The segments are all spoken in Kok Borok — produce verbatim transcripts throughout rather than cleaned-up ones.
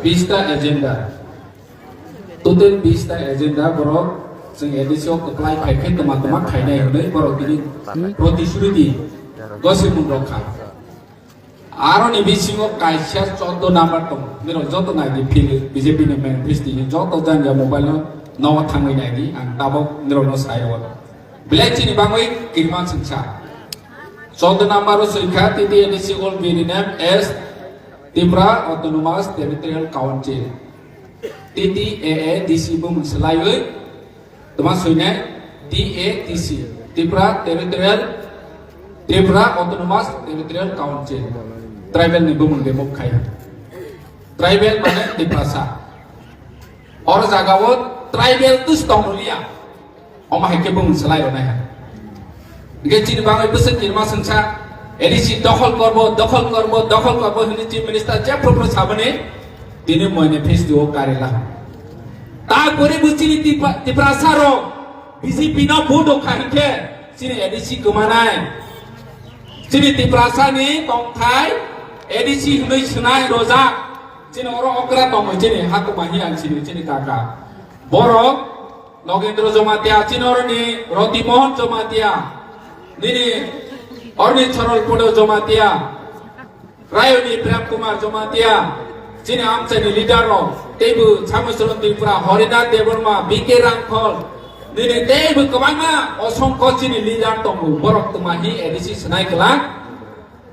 Bista agenda. Total bista agenda borok chwng A D C o kwplai khai khe tma tma khainai hwnwi borok tini protisruti gosimung rok kha. Aroni bisingo kaisa chordo number tongo. Nirok joto nai di phili B J P ni manifesto ni joto janja mobile no nogo thangwi nai di, ang tabok nirok no sai rwo. Belai chini bangwi kirima chwngsa. Chordo number o swi kha T T A D C all be renamed as Tripura Autonomous Territorial Council. T T A A D C bumung swlaiwi tma swinai T A T C, Tripura Territorial, Tripura Autonomous Territorial Council. Tribal ni bumung remove khai. Tribal mane Tiprasa. Oro jagao tribal tus tongmoliya. Omo hai khe bumung swlai rwnai hai. Hingke chini bagwi bwswk kirima swngsa, A D C dokhol korbo, dokhol korbo, dokhol korbo hwnwi Chief Minister jephru phru saboni, tini manifesto o karila. Ta pore bo chini Tipra-, Tiprasa rok B J P no vote o khai khe chini A D C kwmanai. Chini Tiprasa ni tongthai A D C hwnwi swnai rojak. Chini oro okra tongo chini hakuma hi ang chini chini kaka. Borok Nogendro Jomatia, chini oroni Roti Mohan Jomatia, nini oroni Chorol Podo Jomatia, Rayoni Prem Kumar Jomatia, chini amchaini leader rok, teibo Samusuron Tripura, Horinath Debbarma, B K Rangkhol, nini teibo kwbangma osongkho chini leader tongo, borok tuma hi A D C swnai kwlak,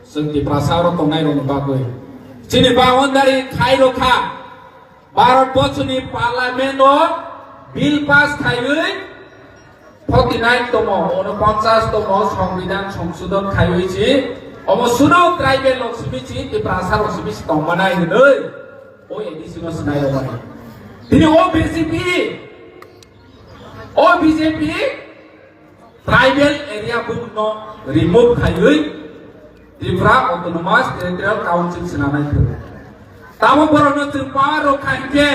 chwng Tiprasa oro tongnai rokni bagwi. Chini boundary khai rokha. Bharat borsoni parliament o bill pass khaiwi forty nine tomo, unoponchas tomo songbidan songsodon khaiwi si, omo suno tribal rok simi si, Tiprasa rok simi si tongmanai hinwi o A D C no swnai rokmani. Tini o B J P, o B J P, tribal area bumungno remove khaiwi Tripura Autonomous Territorial Council swnamnai phuru. Tabuk borokno chwng power rok kha hinkhe,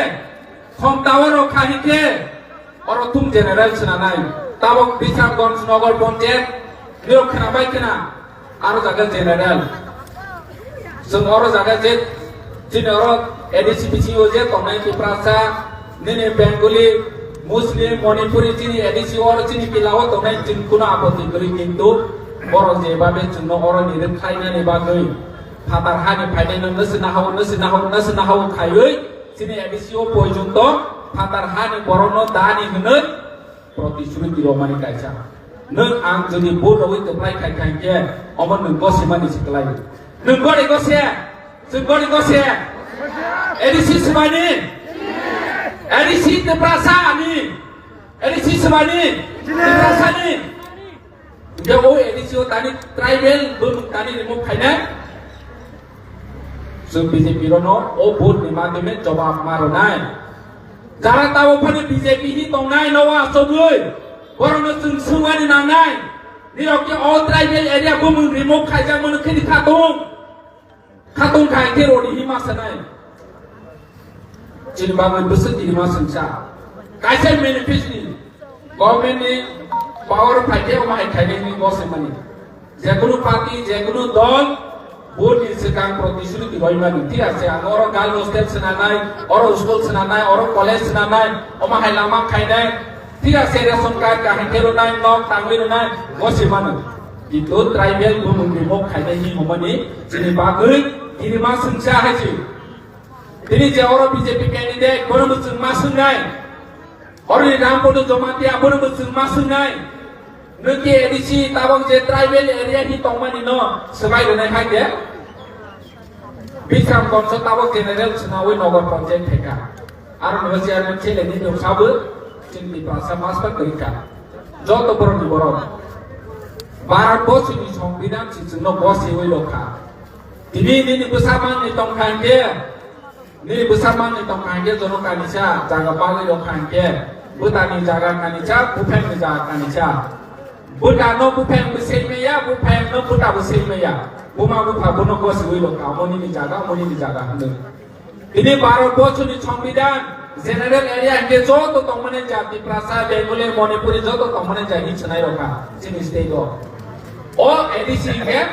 khomta o rok kha hinkhe, oro thum general swnamnai. Tabuk Bisramganj Nagar Panchayat, nirok khwnabai khwna, aro jaga general. Chwng oro jaga je, chini oro A D C bisingo je tongnai Tiprasa, nini Bengali, Muslim, Manipuri, chini A D C oro chini pila o tongnai chini kuno apoti kwrwi, kintu borok je babe chwngno oro ni rwkhlainani bagwi phatar hani phainai no nasi nahao, nasi nahao, nasi nahao khaiwi chini A D C o poijonto phatar hani borokno dani hwnwi Protisruti romani kaisa. Nwng ang jodi bo rogwi kwplai khai khai khe, omo nwng gosimani si kwlai. Nwng gori gose, chwng gori gose. A D C swmani, A D C Tiprasa ani, A D C swmani, Tiprasa ni. Je o A D C o tani tribal bumung tani remove khainai. Chwng B J P rono o vote ni madhyome jobab ma rwnai. Jara tabo phano B J P hi tongnai nogo achogwi. Borokno chwng swngmani nangnai. Nirok khe o tribal area bumung remove khaijak mano khedi khatung. Khatung khai khe roni hi ma sanai. Chini bagwi bwswk tini ma swngsa. Kaisa manifest ni government ni power phai khe omo hai khainai hwnwi bo swngmani. Jekunu party, jekunu dol, vote ni swkang protisruti roimani. Thik ase, ang oro girls hostel swnanai, oro school swnanai, oro college swnanai, omo hai lama khainai. Thik ase, ration card kaham khe rwnai, nok tangwi rwnai, bo swngmani. Kintu tribal bumung ni mok khainai hi hwnmani, chini bagwi tini ma swngsa hai si. Tini je oro B J P candidate, bono bo chwng ma swngnai. Oro ni Rampodo Jomatia, bono bo chwng ma swngnai. Nwng khe A D C tabok je tribal area hi tongmani no swbai rwnai hai de. Bikram Gonso tabok general swnawi Nagar Panchayat theka. Aro no chairman chele ni dong sabo, chini Tiprasa master kwrwi kha. Joto borok ni borok. Bharat borsoni songbidan si chwngno bo siwi rokha. Tini nini bwsa mangni tongkha hinkhe, nini bwsa mangni tongkha hinkhe jono kanisa jaga bagwi rokha hinkhe, bwtani jaga kanisa, buphengni jaga kanisa. Bwtano bupheng bwsai maya, buphengno bwta bwsai maya. Buma bupha bono gosiwi rokha, omo nini jaga, omo nini jaga hwnwi. Tini Bharat borsoni songbidan, general area hinkhe joto tongmani jati, Tiprasa, Bengali, Manipuri joto tongmani jati hinwi swnai rokha chini state o. O A D C hinkhe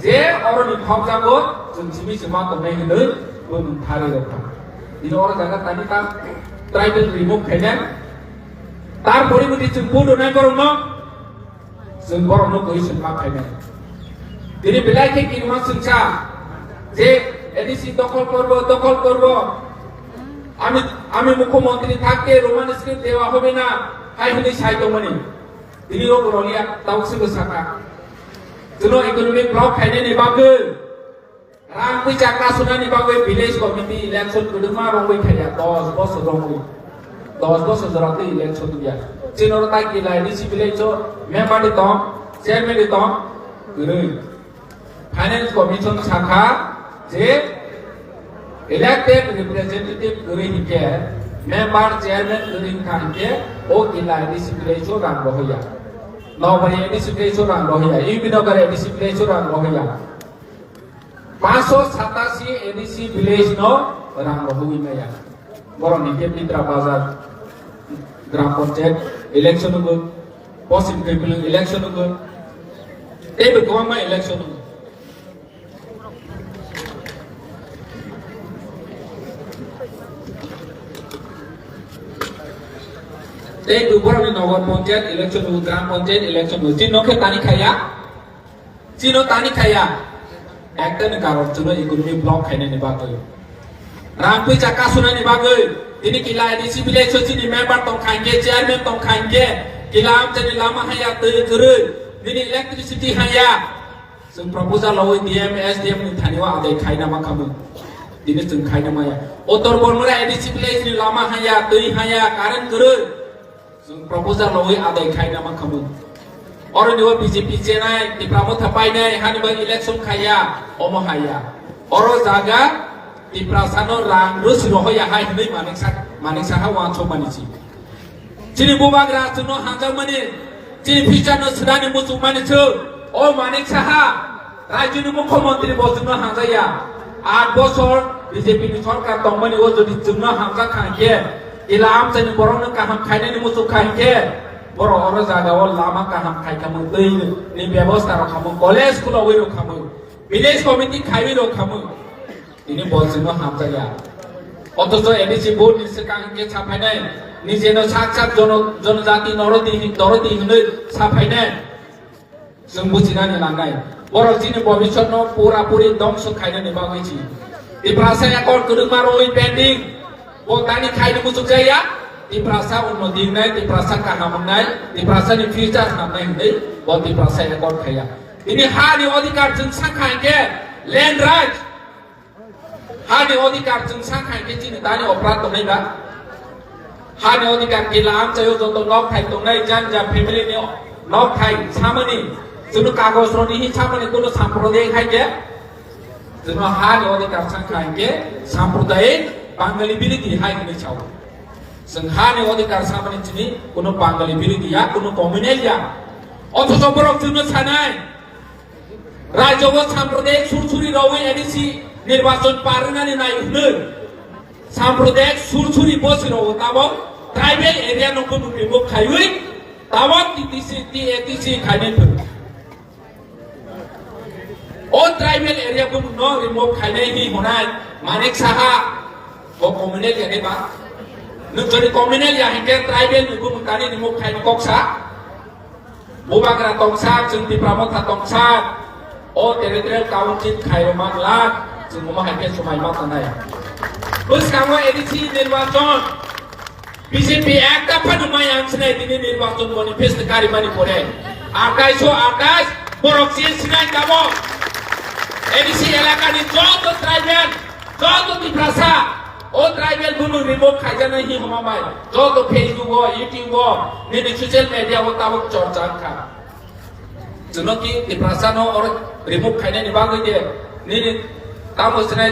je oroni khokjago chwng simi sima tongnai hinwi Bo nwng thari rokha. Ini oro jaga tani ta tribal remove khainai. Tar pore bo di chwng vote rwnai borokno. Chwng borokno koi chwng ma khainai. Tini belai khe kirima chwngsa je A D C dokhol korbo, dokhol korbo. আমি, আমি মুখ্যমন্ত্রী থাকতে Roman script দেওয়া হবে না, hai hwnwi sai tongmani. Tini o borokni tabuk se bwsakha. Chwngno economic block khainani bagwi, rang puisa kasunani bagwi village committee election kwdwkma rongwi khaiya, dos bosor rongwi. Dos bosor jora tei election wngya. Chini oro tai kila A D C village o member ni tong, chairman ni tong, kwrwi. Finance Commission sakha je elected representative kwrwi hinkhe, member chairman kwrwi wngkha hinkhe, o kila A D C village o rang rohorya. Nobari A D C village o rang rohorya. U B Nagar A D C village o rang rohorya. Panchsho satasi A D C village no rang rohorwi maya. Borok ni khe Pitra Bazar Gram Panchayat election wngwi, Poschim Kaipilang election wngwi, tei bo kwbangma election wngwi. Tei bo borok ni Nagar Panchayat election wngwi, Gram Panchayat election wngwi. Chini no khe tani khaiya. Chino tani khaiya. Ekta ni karon chwngno economic block khainani bagwi. Rang puisa kasunani bagwi. Tini kila A D C village o chini member tong khainge, chairman tong khainge. Kila amchani lama haya twi kwrwi. Nini electricity haya. Chwng proposal lawi D M, S D M ni thani o adai khaina ma khamu. Tini chwng khaina maya. Uttor Bormura A D C village ni lama haya, twi haya, current kwrwi. Chwng proposal rogwi adai khaina mankhamu. Oro ni o B J P chenai, Tipra Motha painai, hani bai election khaiya, omo haiya. Oro jaga Tiprasa no rang rwsi rohoya hai hwnwi Manik Sa-, Manik Saha wansok mani si. Chini bubagra chwngno hamjakmani, chini future no swrani muchukmani chwng. O Manik Saha, Rajyoni mukhyamantri bo chwngno hamjakya. Aat bosor B J P ni sorkar tongmani o jodi chwngno hamjak kha hinkhe, ila amchaini borokno kaham khainani muchuk kha hinkhe, borok oro jaga o lama kaham khai khamung, twi ni bebosta rok khamung, college khulogwi rok khamung, village committee khaiwi rok khamung. Tini bo chwngno hamjakya. Othocho A D C board ni swkang hinkhe saphainai, nijeno sak sak jono-, jonojati norodi hin-, dorodi hinwi saphainai. Chwng buchinani nangnai. Borok chini bobiswtno pura puri dongso khainani bagwi si. Tiprasa accord kwrwngma rwi pending. Bo tani khaini muchukjaya. Tiprasa unnoti wngnai, Tiprasa kaham wngnai, Tiprasani future hamnai hwnwi bo Tiprasa accord khaiya. Tini hani odhikar chwng sakha hinkhe land right. Hani odhikar chwng sakha hinkhe chini tani oprad tongnai ba? Hani odhikar kila amchaio joto nok thai tongnai janja family ni nok thai samani chwngno kagoj roni hi samani kuno samprodayik hai khe? Chwngno hani odhikar sakha hinkhe samprodayik Bangali birodi hai hwnwi sao. Chwng hani odhikar samani chini kuno Bangali birodi ya, kuno communal ya. Othocho borok chwngno sanai, Rajyo o samprodayik sursuri rogwi A D C nirbachon parwnani nai hwnwi. Samprodayik sursuri bosi rogo tabok tribal area no kuno remove khaiwi tabok T T C, T A T C khainai phuru. O tribal area kuno no remove khainai hi hwnai Manik Saha bo communal ya de ba? Nwng jodi communal ya hinkhe tribal ni kuno tani remove khaini kok sa? Bubagra tongsa, chwng Tipra Motha tongsa, o territorial council khairokma glak, chwng omo hai khe swmai ma tanai. Bwskango A D C nirbachon, B J P ekta phano mai ang sinai tini nirbachon manifesto karimani pore. Atais o atais, borok se sinai tamo. A D C elakani joto tribal, joto Tiprasa, o tribal bumung remove khaijaknai hi hwnma bai, joto Facebook o, YouTube o, nini social media o tabuk chorcha wngkha. Chwngno ki Tiprasa no oro remove khainani bagwi de, nini tamo sinai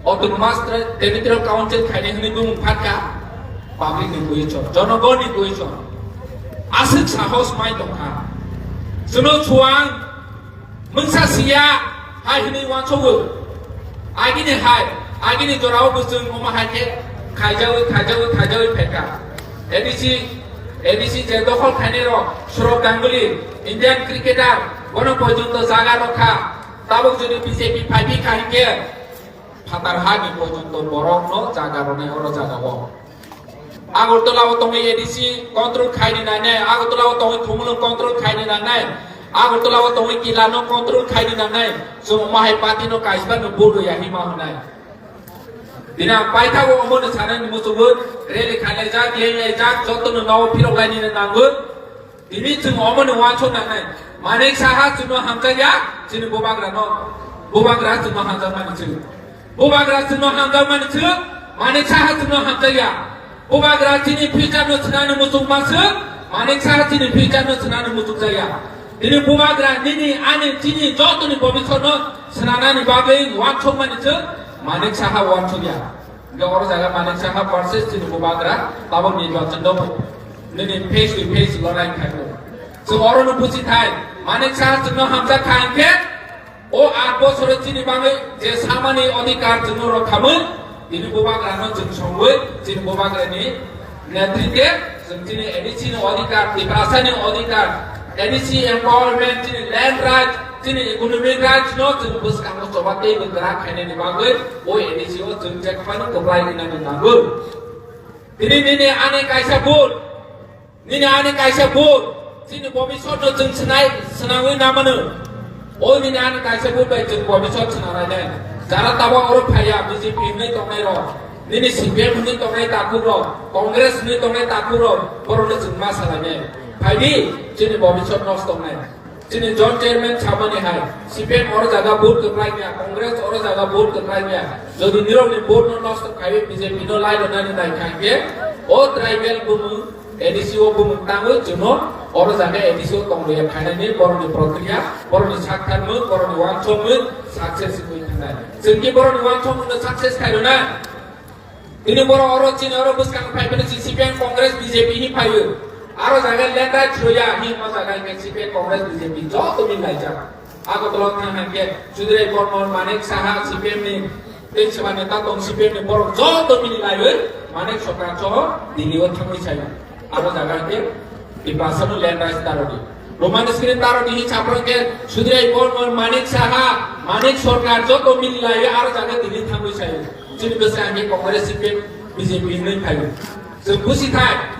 autonomous tra-, territorial council khainai hwnwi bumung phatka, public ni question, jonogon ni question. Aswk sahos mai tongkha. Chwngno chuang, Mungsa siya hai hwnwi uansukgo. Agini hai, agini jorao bo chwng omo hai khe khaijaui, khaijaui, khaijaui phaikha. A D C, A D C je dokhol khainai rok, Sourav Ganguly, Indian cricketer, bono porjonto jaga rwkha. Tabuk jodi B J P phaiphikha hinkhe, Phatar ha ni porjonto borok no jaga rwnai oro jaga o. Agartala o tongwi A D C control khaini nangnai, Agartala o tongwi Thumulwng control khaini nangnai, Agartala o tongwi Kila no control khaini nangnai, chwng omo hai party no kaisa no vote ya hima hwnai. Bini ang paithago omo no sanani muchungo rally khainai jak, lengnai jak, joto no nao phirok laini nango. Tini chwng omo ni uansuk nangnai. Manik Saha chwngno hamjakya, chini bubagra no. Bubagra chwngno hamjakmani chwng. Bubagra chwngno hamjakmani chwng. Manik Saha chwngno hamjakya. Bubagra chini future no swnani muchungma chwng. Manik Saha chini future no swnani muchungjakya. Tini bubagra nini ani chini jotoni bobisor no swnanani bagwi uansukmani chwng. Manik Saha uansukya. Hingke oro jaga Manik Saha versus chini bubagra, tabok nirbachan no nini face to face lorai khaio. Chwng oro no buchi thai, Manik Saha chwngno hamjak kha hingke, o aat bosoro chini bagwi je samani odhikar chwngno rok khamwi, tini bubagra no chwng songwi, chini bubagra ni Netrite, chwng chini A D C ni odhikar, Tiprasa ni odhikar, A D C empowerment, chini land rights, chini economic rights no chwng bwskango choba tei bwkra khainani bagwi o A D C o chwng jekphano kwplai wngnani nango. Tini nini ani kaisa vote, nini ani kaisa vote, chini bobisot no chwng swnai, swnangwi namano. O nini ani kaisa vote bai chwng bobisot swnanai nai. Jara tabok oro phaiya B J P hwnwi tongnai rok. Nini C P M hwnwi tongnai takhuk rok, Congress hwnwi tongnai takhuk rok, borokno chwng ma salainai. Phaidi, chini bobisot nosto wngnai. Chini joint chairman samani hai, C P M oro jaga vote kwplai maya, Congress oro jaga vote kwplai maya. Jodi nirokni vote no nosto khaiwi B J P no lai rwnani nai kha hingke, o tribal bumung A D C o bumung tangwi chwngno oro jaga A D C o tongwi ya khainani borokni prokriya, borokni saktharmung, borokni uansukmung success wngwi thangnai. Chwng ki borokni uansukmung no success khairwnai. Tini borok oro chini oro bwskang phai phano C P M Congress B J P hi phaio. Aro jaga land rights roya hi ma jaga hingke C P M Congress B J P joto min laijak. Agartala thang hingke Sudrai Bormon, Manik Saha C P M ni tei seba neta tong C P M ni borok joto min laiwi Manik Sarkar soho Delhi o thangwi saio. Aro jaga hingke Tiprasa no land rights tarodi. Roman screen tarodi hi chapra hingke Sudrai Bormon, Manik Saha, Manik Sarkar joto min laiwi aro jaga Delhi thangwi saio. Chini bwsa hingke Congress C P M B J P hwnwi phaio. Chwng busi thai.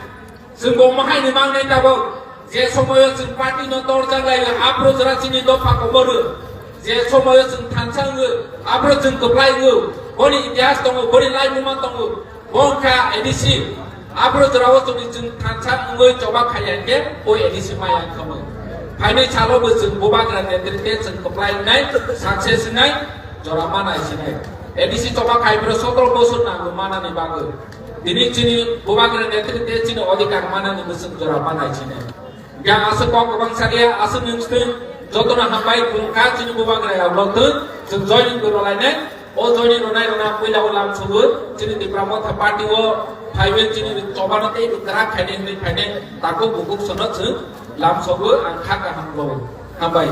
Chwng bo mahaini mangnai tabok. Je somoyo chwng party no torjak lai, aphuru jora chini dopha koboru. Je somoyo chwng thansa wngo, aphuru chwng kwplai wngo. Boni itihas tongo, boni laibuma tongo. Bo wngkha A D C. Aphuru jora o chwngni chwng thansa wngwi choba khaiya khe, bo A D C maya wngkha bo. Phainai salo bo chwng bubagra netrite chwng kwplai wngnai, success wngnai, jora manai sinai. A D C choba khai phuru sotoro bosor nango manani bagwi. Tini chini bubagra netrite chini odhikar manani bwswk jora manai sinai. Yang aswk kok kwbang saria, aswk nwng swtwng jotono hambai khulumkha chini bubagra yaklok thwng, chwng joining bo rwlainai. O joining rwnai rwna puila o lam sugo, chini Tipra Motha Party o phaiwi chini chobano tei kwrak khainai hwnwi phainai takhuk bukhuk sono chwng lam sogo, ang kha kaham bo. Hambai.